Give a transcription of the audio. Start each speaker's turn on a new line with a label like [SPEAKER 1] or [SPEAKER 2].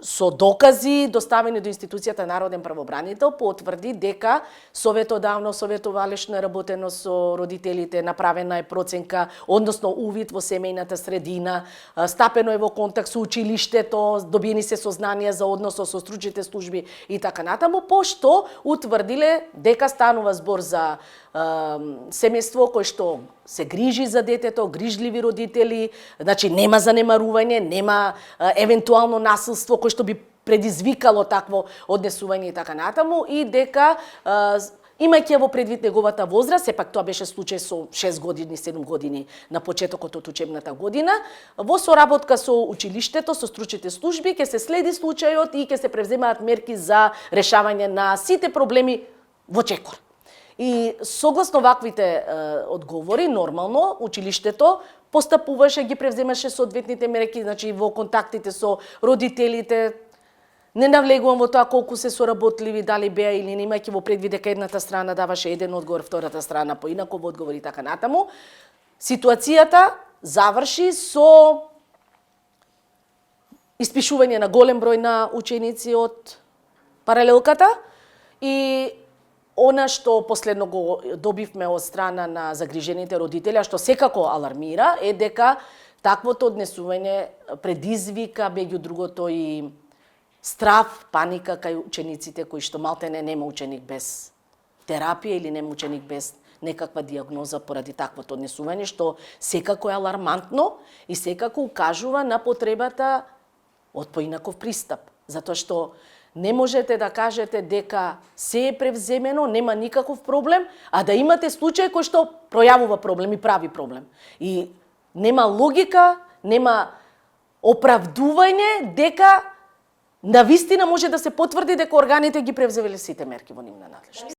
[SPEAKER 1] со докази доставени до институцијата Народен правобранител потврди дека советодавно, советувалешно е работено со родителите, направена е проценка, односно увид во семејната средина, стапено е во контакт со училиштето, добиени се сознанија за односот со стручните служби и така натаму, пошто утврдиле дека станува збор за семејство кој што се грижи за детето, грижливи родители, значи нема занемарување, нема евентуално насилство кој што би предизвикало такво однесување и така натаму, и дека имајќи во предвид неговата возраст, сепак тоа беше случај со 6 години, 7 години на почетокот од учебната година, во соработка со училиштето, со стручните служби, ќе се следи случајот и ќе се превземаат мерки за решавање на сите проблеми во чекор. И согласно ваквите одговори, нормално, училиштето постапуваше, ги превземаше соодветните мерки, значи во контактите со родителите. Не навлегувам во тоа колку се соработливи, дали беа или не, имајќи во предвид дека едната страна даваше еден одговор, втората страна поинаков одговор и така натаму. Ситуацијата заврши со испишување на голем број на ученици од паралелката и она што последно го добивме од страна на загрижените родители, а што секако алармира, е дека таквото однесување предизвика меѓу другото и страв, паника кај учениците кои што малтене нема ученик без терапија или нема ученик без некаква дијагноза поради таквото однесување, што секако е алармантно и секако укажува на потребата од поинаков пристап, затоа што не можете да кажете дека се е превземено, нема никаков проблем, а да имате случај кој што пројавува проблем и прави проблем. И нема логика, нема оправдување дека навистина може да се потврди дека органите ги превзевеле сите мерки во нивна надлежност.